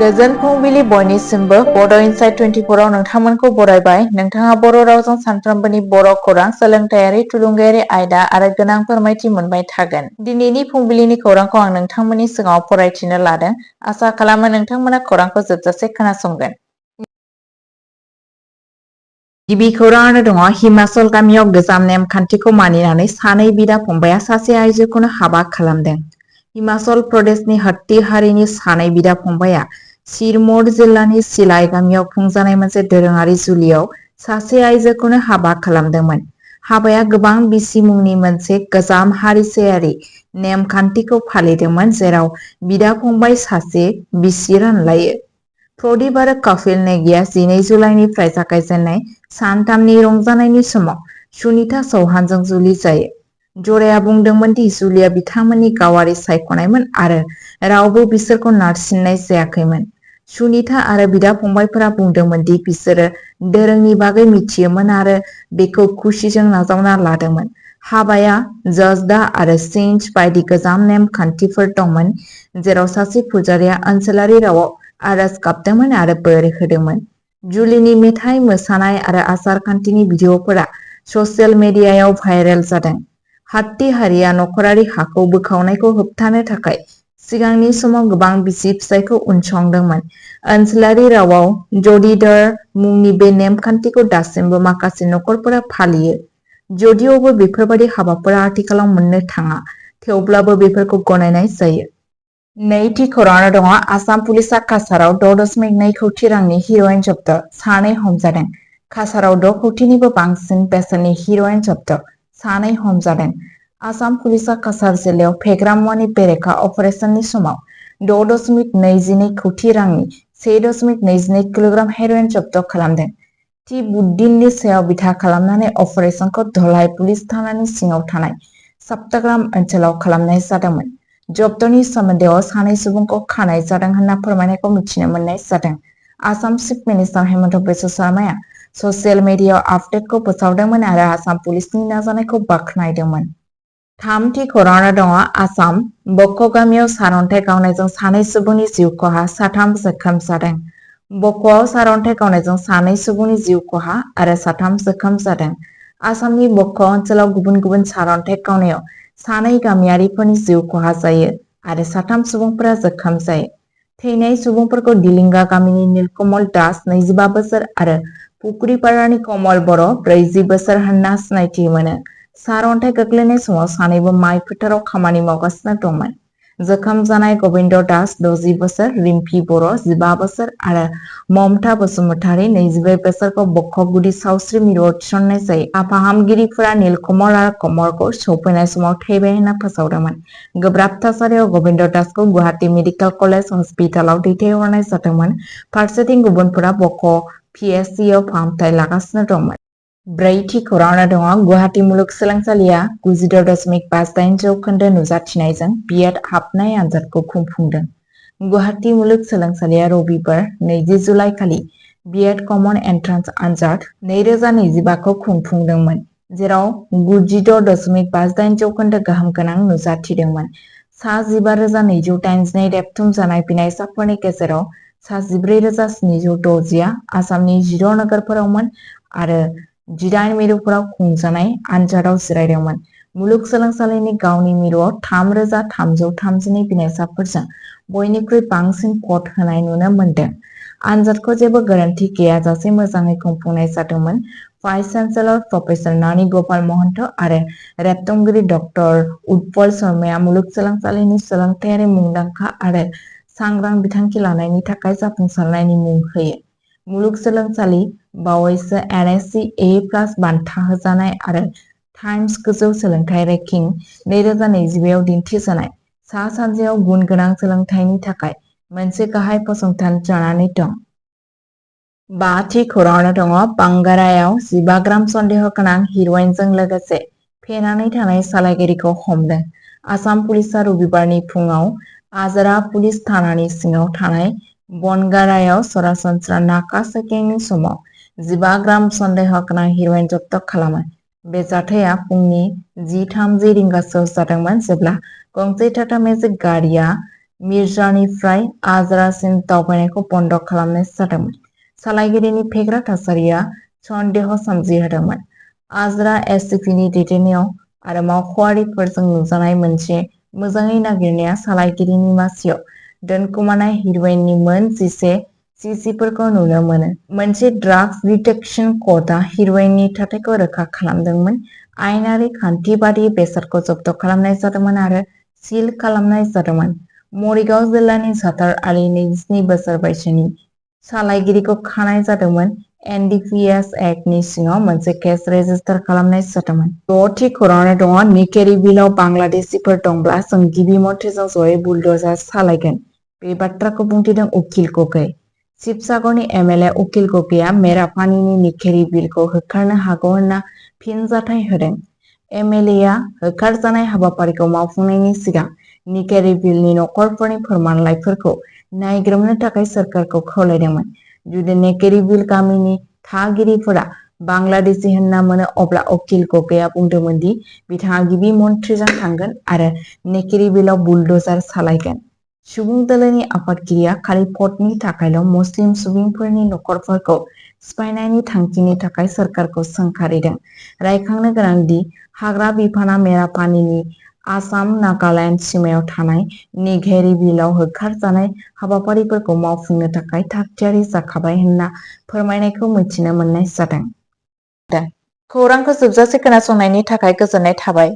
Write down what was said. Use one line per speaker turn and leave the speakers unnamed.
गोजोन फुंबिलि बयनिसिमबो बड' इनसाइट 24 आव नोंथांमोनखौ बरायबाय। नोंथाङा बर' रावजों सानफ्रोमबोनि बर' खौरां, सोलोंथायारि, थुलुंगायारि आयदा आरो गोनां फोरमायथि मोनबाय थागोन। दिनैनि फुंबिलिनि खौरांखौ आं नोंथांमोननि सिगाङाव फरायथिनो लादों। आसा खालामो नोंथांमोना खौरांखौ जोबजासे खोनासंगोन। गिबि खौराङानो दङ हिमाचल गामियाव गोजाम नेमखान्थिखौ मानिनानै सानै बिदा फंबाया सासे आइजोखौनो हाबा खालामदों। हिमाचल प्रदेशनि हट्टी हारिनि सानै बिदा फंबाया सिरमौर जिल्लानि सिलाई गामियाव खुंजानाय मोनसे दोरोङारि जुलियाव सासे आइजोखौनो हाबा खालामदोंमोन। हाबाया गोबां बिसि मुंनि मोनसे गोजाम हारिसायारि नेमखान्थिखौ फालिदोंमोन, जेराव बिदा फंबाय सासे बिसि रानलायो। प्रदीप आरो कपिल नेगिया 12 जुलाइनिफ्राय जागायजेननाय सानथामनि रंजानायनि समाव सुनीता चौहानजों जुलि जायो। जराया बुंदोंमोन दि जुलिया बिथांमोननि गावारि सायख'नायमोन आरो रावबो बिसोरखौ नारसिननाय जायाखैमोन। सुनीता आरो बिदा फंबायफोरा बुंदोंमोन दि बिसोरो दोरोंनि बागै मिथियोमोन आरो बेखौ खुसिजों नाजावना लादोंमोन। हाबाया जजदा आरो सेन्च बायदि गोजाम नेमखान्थिफोर दंमोन, जेराव सासे फुजारिया ओनसोलारि रावाव आरज गाबदोंमोन आरो बोर होदोंमोन। जुलिनि मेथाइ, मोसानाय आरो आसार खान्थिनि भिडिअफोरा ससियेल मिडियायाव भाइरेल जादों। हट्टी हारिया नखरारि हाखौ बोखावनायखौ होबथानो थाखाय सिगांनि समाव गोबां बिसि फिसायखौ उनसंदोंमोन। ओनसोलारि रावाव ज'डीदार मुंनि बे नेमखान्थिखौ दासिमबो माखासे नखरफोरा फालियो। जदिउबो बेफोरबादि हाबाफोरा आथिखालाव मोननो थाङा, थेवब्लाबो बेफोरखौ गनायनाय जायो। नैथि खौराङाव दङ आसाम पुलिसआ काछाराव 6.2 कौटि रांनि हेर'इन जब्द, सानै हमजादों। काछाराव 6 कौटिनिबो बांसिन बेसेननि हेर'इन जब्द, सानै हमजादों। आसाम पुलिसआ काछार जिल्लायाव फेग्रा मुवानि बेरेखा अपारेशननि समाव 6.22 कौटि रांनि 1.22 किल'ग्राम हेर'इन जब्द खालामदों। तिबुद्दीननि सायाव बिथा खालामनानै अपारेशनखौ धलाई पुलिस थानानि सिङाव थानाय सप्ताग्राम ओनसोलाव खालामनाय जादोंमोन। जब्दनि सोमोन्दैआव सानै सुबुंखौ खानाय जादों होनना फोरमायनायखौ मिथिनो मोननाय जादों। आसाम चिफ मिनिस्टार हेमन्त बिस्व शर्माया ससियेल मिडियायाव आपडेटखौ फोसावदोंमोन आरो आसाम पुलिसनि नाजानायखौ बाख्नायदोंमोन। थामथि खौराङाव दङ आसाम बक' गामियाव सारअन्थाइ गावनायजों सानै सुबुंनि जिउ खहा, साथाम जोखोम जादों। बक'आव सारअन्थाइ गावनायजों सानै सुबुंनि जिउ खहा आरो साथाम जोखोम जादों। आसामनि बक' ओनसोलाव गुबुन गुबुन सारअन्थाइ गावनायाव सानै गामियारिफोरनि जिउ खहा जायो आरो साथाम सुबुंफोरा जोखोम जायो। थैनाय सुबुंफोरखौ दिलिंगा गामिनि नीलकमल दास 25 बोसोर आरो पुकुरिपारानि कमल बर' 40 बोसोर होनना सिनायथि मोनो। सारअन्थाइ गोग्लैनाय समाव सानैबो माइ फोथाराव खामानि मावगासिनो दंमोन। जोखोम जानाय गबिन्द दास 60 बोसोर, रिम्फी बर' 15 बोसोर आरो ममता बसुमतारी 24 बोसोरखौ बक' गुदि सावस्रि मिरुआव थिसननाय जायो। फाहामगिरिफोरा नीलकमल आरो कमलखौ सौफैनाय समाव थैबाय होनना फोसावदोंमोन। गोब्राब थासारियाव गबिन्द दासखौ गुवाहाटी मेडिकेल कलेज हस्पिटालाव दैथायहरनाय जादोंमोन। फारसेथिं गुबुनफोरा बक' पिएचसिआव फाहामथाय लागासिनो दंमोन। ब्रैथि खौराङाव दङ गुवाहाटी मुलुगसोलोंसालिया 96.58 जौखोन्दो नुजाथिनायजों बिएड हाबनाय आनजादखौ खुंफुंदों। गुवाहाटी मुलुगसोलोंसालिया रबिबार 20 जुलाइ खालि बिएड कमन एन्ट्रान्स आनजाद 2025 खौ खुंफुंदोंमोन, जेराव 96.58 जौखोन्दो गोहोम गोनां नुजाथिदोंमोन। सा 15,282 रेबथुमजानाय बिनायसाफोरनि गेजेराव सा 14,760 आ आसामनि 10 नोगोरफोरावमोन आरो 18 मिरुफोराव खुंजानाय आनजादाव जिरायदोंमोन। मुलुगसोलोंसालिनि गावनि मिरुआव 3,332 बिनायसाफोरजों बयनिख्रुइ बांसिन भट होनाय नुनो मोन्दों। आनजादखौ जेबो गोरोन्थि गैयाजासे मोजाङै खुंफुंनाय जादोंमोन। भाइस चेन्सेलर प्रफेसर नानी गपाल महन्त आरो रेबथुमगिरि डक्टर उत्पल शर्माया मुलुगसोलोंसालिनि सोलोंथायारि मुंदांखा आरो सांग्रां बिथांखि लानायनि थाखाय जाफुंसारनायनि मुं होयो। मुलुगसोलोंसालि बावैसो एनएससि ए+ बान्था होजानाय आरो टाइम्स गोजौ सोलोंथाइ रेंकिं 2025 आव दिन्थिजानाय सा-सानजायाव गुन गोनां सोलोंथाइनि थाखाय मोनसे गाहाय फसंथान जानानै दं। बाथि खौराङाव दङ बांगारायाव 15 ग्राम सन्देह गोनां हेर'इनजों लोगोसे फेनानै थानाय सालायगिरिखौ हमदों। आसाम पुलिसआ रबिबारनि फुङाव आजरा पुलिस थानानि सिङाव थानाय बनगारायाव सरासनस्रा नाका चेकिंनि समाव 15 ग्राम सन्देह गोनां हेर'इन जब्द खालामो। बे जाथाया फुंनि 10:30 रिंगासोआव जादोंमोन, जेब्ला गंसे टाटा मेजिक गारिआ मिर्जानिफ्राय आजरासिम दावबायनायखौ बन्द खालामनाय जादोंमोन। सालायगिरिनि फेग्रा थासारिया सन्देह सोमजिहोदोंमोन। आजरा एससिपिनि दैदेननायाव आरो मावख'आरिफोरजों नुजानाय मोनसे मोजाङै नागिरनाया सालायगिरिनि मासियाव दोनखोमानाय हिर'इननि मोन 11 सिसिफोरखौ नुनो मोनो। मोनसे ड्राग्स डिटेक्शन क'डआ हिर'इननि थाथायखौ रोखा खालामदोंमोन। आयेनारि खान्थि बादियै बेसादखौ जब्द खालामनाय जादोंमोन आरो सिल खालामनाय जादोंमोन। मरिगाव जिल्लानि झाटार आली 27 बोसोर बैसोनि सालायगिरिखौ खानाय जादोंमोन। एनडिपिएस एक्टनि सिङाव मोनसे केस रेजिस्टार खालामनाय जादोंमोन। थि खौराङाव दङ निकेरिभिलआव बांलादेशिफोर दंब्ला जों गिबि मन्थ्रिजों जयै बुलडजार सालायगोन। बे बाथ्राखौ बुंथिदों उकिल गगৈ। शिबसागरनि एमएलए उकिल गगैआ मेरापानीनि निकेरिभिलखौ होखारनो हागौ होनना फिनजाथाय होदों। एमएलएआ होखारजानाय हाबाफारिखौ मावफुंनायनि सिगां निकेरिभिलनि नखरफोरनि फोरमानलाइफोरखौ नायग्रोमनो थाखाय सोरखारखौ खावलायदोंमोन। जुदि निकेरिभिल गामिनि थागिरिफोरा बांलादेशी होनना मोनो अब्ला उकिल गगैआ बुंदोंमोन दि बिथाङा गिबि मन्थ्रिजों थांगोन आरो निकेरिभिलआव बुलडजार सालायगोन। सुबुं दोलोनि आफादगिरिया खालि भटनि थाखायल' मुस्लिम सुबुंफोरनि नखरफोरखौ सिफायनायनि थांखिनि थाखाय सोरखारखौ सोंखारिदों। रायखांनो गोनां दि हाग्रा बिफानआ मेरापानीनि आसाम-नागालेन्ड सिमायाव थानाय निकेरिभिलआव होखारजानाय हाबाफारिफोरखौ मावफुंनो थाखाय थागथियारि जाखाबाय होनना फोरमायनायखौ मिथिनो मोननाय जादों। खौरांखौ जोबजासे खोनासंनायनि थाखाय गोजोननाय थाबाय।